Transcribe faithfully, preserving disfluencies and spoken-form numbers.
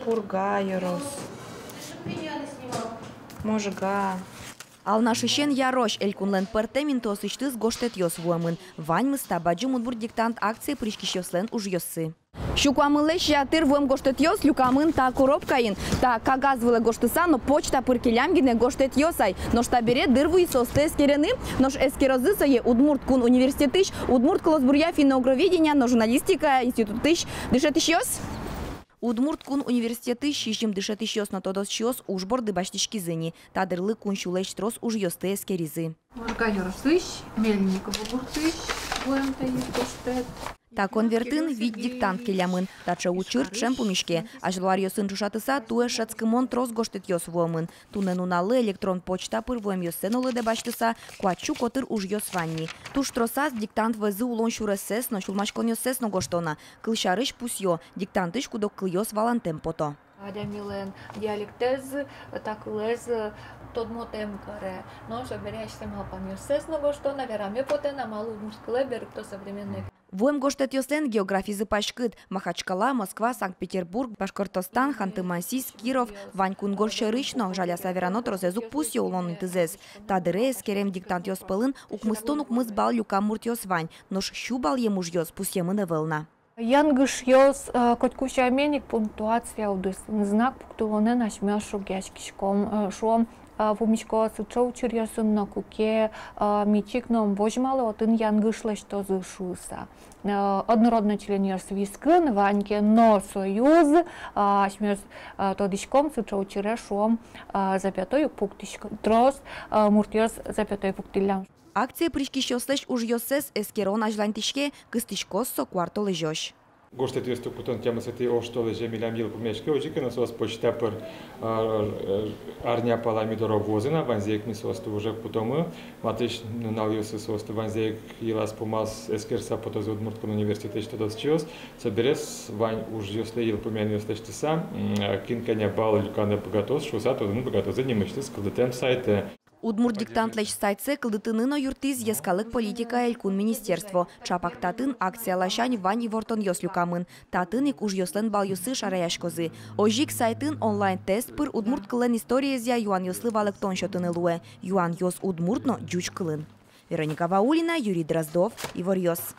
Пурга ёрос. Можга. Алнашысен ярозь элькунлэн пӧртэм интыосысьтыз гожтэтъёс вуэмын. Ваньмыз та «Бадӟым удмурт диктант» акцие пыриськисьёслэн ужъёссы. Сю куамынлэсь ятыр вуэм гожтэтъёс люкамын та коробкаын. Та кагаз вылэ гожтыса но почта пыр келям гинэ гожтэтъёс ай. Нош табере дыр вуиз соосты эскерыны. Нош эскерозы сое Удмурт кун университетысь удмурт кылосбуръя, финно-угроведения но журналистика институтысь дышетӥсьёс. Удмурт кун университетысь сизьым дышетӥсьёс но тодосчиос уж борды басьтӥськизы ни. Та дырлы куинь сюлэсь трос ужъёсты эскеризы. Можга ёросысь, Мельниково гуртысь вуэм та гожтэт. Та конвертын вить диктант келямын. Таӵе учыр ӵем пумиське. Азьло аръёсын ӵошатыса, туэ шӧдскымон трос гожтэтъёс вуэмын. Туннэ нуналлы электрон почта пыр вуэмъёссэ но лыдэ басьтыса, куать сю котыр ужъёс вань ни. Туж тросаз диктант вӧзы улон сюрессэс но, сюлмаськонъёссэс но гожто на. Кылсярысь, пусъё, диктантысь куд-ог кылъёс валантэм пото. Адямилэн диалектэз, та кылэз тодмотэм каре. Но собере асьсэ малпанъёссэс но гожто на, вераме потэ на, малы удмурт кылэ берыкто современной. Вуэм гожтэтъёслэн географизы паськыт. Махачкала, Москва, Санкт-Петербург, Башкортостан, Ханты-Мансийск, Киров. Вань кунгож сьӧрысь но, жаляса верано, тросэз уг пусъё улон интызэс. Та дыре эскерем диктантъёс пӧлын укмыстон укмыс балл люкам муртъёс вань, нош сю баллъем ужъёс пусъемын ӧвӧл на. Янгышъёс, э, котьку сямен ик пунктуация удысын, знак пуктылонэн асьмеос шугъяськиськом, э, шуом, э, пумисько сыӵе учыръёсын но, куке, э, митик но ум возьмалэ, отын янгыш лэсьтозы шуыса. Э, однородной членъёс вискын вань ке но, союз, э, асьмеос, э, тодӥськом, сыӵе учыре, шуом, э, запятой уг пуктӥськы, трос, э, муртъёс запятой пуктӥллям. Акцие пыриськисьёслэсь ужъёссэс эскерон азьланьтӥське, кыстӥськоз со куартолэзёзь. Гожтэтъёсты кутон тямысэтӥ оштолэзе милям йылпумъяське, озьы ке но соос почта пыр, а, э, арня пала ми доры вуозы на, ваньзэ ик ми соосты уже кутомы. Матысь нуналъёсы соосты ваньзэ ик йылаз-пумаз эскерыса потозы Удмурт кун университетысь тодосчиос. Собере вань ужъёслы йылпумъянъёс лэсьтыса, м, кин кӧня балл люканы быгатоз шуыса, тодыны быгатозы нимысьтыз кылдытэм сайтэ. «Удмурт диктантлэсь» сайтсэ кылдытыны но юрттӥз йӧскалык политикая элькун министерство. Чапак татын акция ласянь вань ивортонъёс люкамын. Татын ик ужъёслэн баллъёссы шараяськозы. Озьы ик сайтын онлайн-тест пыр удмурт кыллэн историезъя юанъёслы валэктон сётыны луэ. Юанъёс удмурт но ӟуч кылын. Вероника Ваулина, Юрий Дроздов, «Иворъёс».